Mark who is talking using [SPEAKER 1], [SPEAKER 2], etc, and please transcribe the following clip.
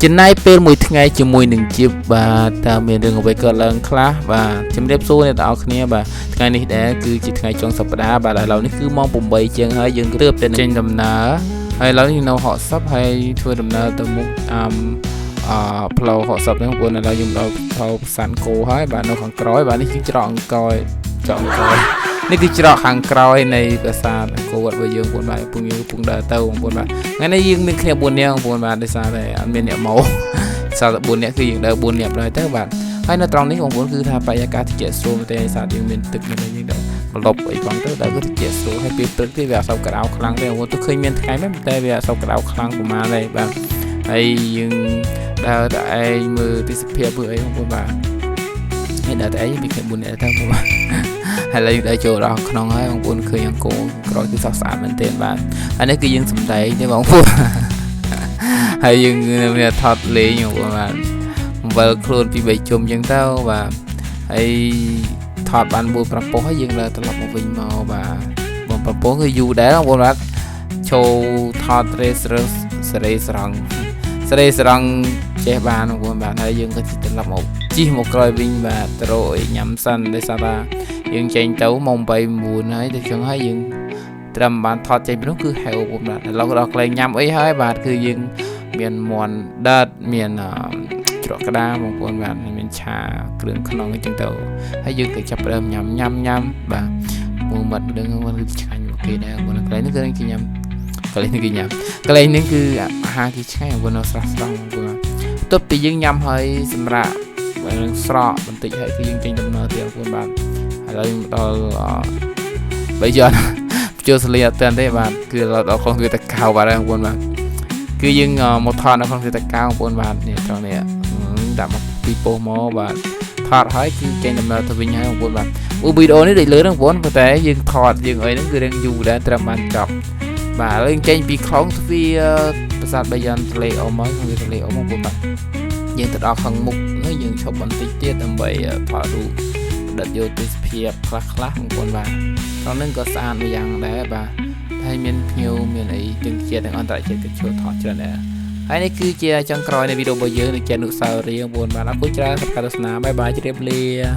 [SPEAKER 1] ចំណាយពេលមួយថ្ងៃជាមួយនឹងជីបបាទតើមានរឿងអ្វីកើតឡើងខ្លះបាទជំរាបសួរអ្នកទាំងអស់គ្នាបាទថ្ងៃនេះដែរគឺជាថ្ងៃចុងសប្តាហ៍បាទឥឡូវនេះគឺម៉ោង8ជាងហើយយើងទើបតែចេញដំណើរហើយឥឡូវនេះនៅ60ហើយធ្វើដំណើរទៅមុខតាមអផ្លូវ60ហ្នឹងបងប្អូនឥឡូវយើងដល់ផ្លូវសាន់គោហើយបាទនៅខាងក្រោយបាទនេះគឺច្រកអង្គយច្រកអង្គយនេះគឺច្រកខាងក្រោយនៃប្រាសាទអង្គរវត្តរបស់យើងបងប្អូនបាទពងយើងកំពុងដើរទៅបងប្អូនបាទថ្ងៃនេះយើងមានគ្នា4នាក់បងប្អូនបាទដោយសារតែអត់មានអ្នកមកសារតែ4នាក់គឺយើងដើរ4នាក់ដល់ទៅបាទហើយនៅត្រង់នេះបងប្អូនគឺថាបរិយាកាសត្រជាក់ស្រួលមែនទេដោយសារយើងមានទឹកមានអីយើងដល់ម្លប់អីផងទៅដល់គឺត្រជាក់ស្រួលហើយពេលព្រឹកទៀតវាអត់សូវក្តៅខ្លាំងទេបងប្អូនទោះឃើញមានថ្ងៃមែនតែវាអត់សូវក្តៅខ្លាំងប្រហែលទេបាទហើយយើងដើរតែឯងមើលទេសភាពមើលអីបងប្អូនបាទហើយដើរតែឯងមានគ្នា4នាក់ទៅបងប្អូនបាទហើយឡើយដើរចូលដល់ក្នុងហើយបងប្អូនឃើញអង្គរក្រោយគឺស្រស់ស្អាតមែនទែនបាទហើយនេះគឺយើងសំដែងទេបងប្អូនហើយយើងមានថតលេងបងប្អូនបាទអំវិលខ្លួនពី3ជុំអញ្ចឹងទៅបាទហើយថតបាន4 5ប៉ុស្តិ៍ហើយយើងដើរត្រឡប់មកវិញមកបាទ4 5ប៉ុស្តិ៍គឺយូរដែរបងប្អូនបាទចូលថតរេសសេរីស្រង់សេរីស្រង់ចេះបានបងប្អូនបាទហើយយើងក៏ជិះត្រឡប់មកជិះមកក្រោយវិញបាទទៅរកអីញ៉ាំសិនដោយសារថាយើងចេញទៅម៉ោង8 9ហើយទៅចឹងហើយយើងត្រឹមបានថតចេញពីនោះគឺហៅបងប្អូនបាទឥឡូវដល់កន្លែងញ៉ាំអីហើយបាទគឺយើងមានមាន់ដិតមានជ្រក់ក្តារបងប្អូនបាទមានឆាគ្រឿងក្នុងអីចឹងទៅហើយយើងក៏ចាប់ផ្ដើមញ៉ាំញ៉ាំញ៉ាំបាទមើលមាត់ដឹងគឺឆ្ងាញ់មកគេដែរបងប្អូនកន្លែងនេះគឺគេញ៉ាំកន្លែងនេះគេញ៉ាំកន្លែងនេះគឺអាហារគេឆ្ងាញ់បងប្អូនស្រស់ស្រស់បងប្អូនទប់ពីយើងញ៉ាំហើយសម្រាប់នឹងស្រកបន្តិចហើយគឺយើងចេញដំណើរទៀតបងប្អូនបាទឥឡូវមកដល់បីយន់ចូលសលីអត់ទាន់ទេបាទគឺដល់ក្នុងវាតកៅបាទបងប្អូនបាទគឺយើងមកថតនៅក្នុងវាតកៅបងប្អូនបាទនេះត្រង់នេះដាក់មកពីពោះមកបាទថតហើយគឺចេញដំណើរទៅវិញហើយបងប្អូនបាទវីដេអូនេះដូចលឿនបងប្អូនប៉ុន្តែយើងថតយើងអីហ្នឹងគឺរឿងយូរដែរត្រឹមបានចប់បាទឥឡូវចេញពីខ្លងទ្វារប្រាសាទបាយ័នទលេអូមកទ្វារទលេអូមកបងប្អូនបាទយើងទៅដល់ខាងមុខនោះយើងឈប់បន្តិចទៀតដើម្បីថតរូបផ្ដិតយកទេសភាពខ្លះខ្លះបងប្អូនបាទត្រង់ហ្នឹងក៏ស្អាតមួយយ៉ាងដែរបាទហើយមានភ្ញៀវមានអីទាំងជាតិទាំងអន្តរជាតិក៏ចូលថតច្រើនដែរហើយនេះគឺជាចុងក្រោយនៃវីដេអូរបស់យើងនៅជាអនុស្សាវរីយ៍បងប្អូនបាទអរគុណច្រើនសម្រាប់ការទស្សនាbye bye ជម្រាបលា។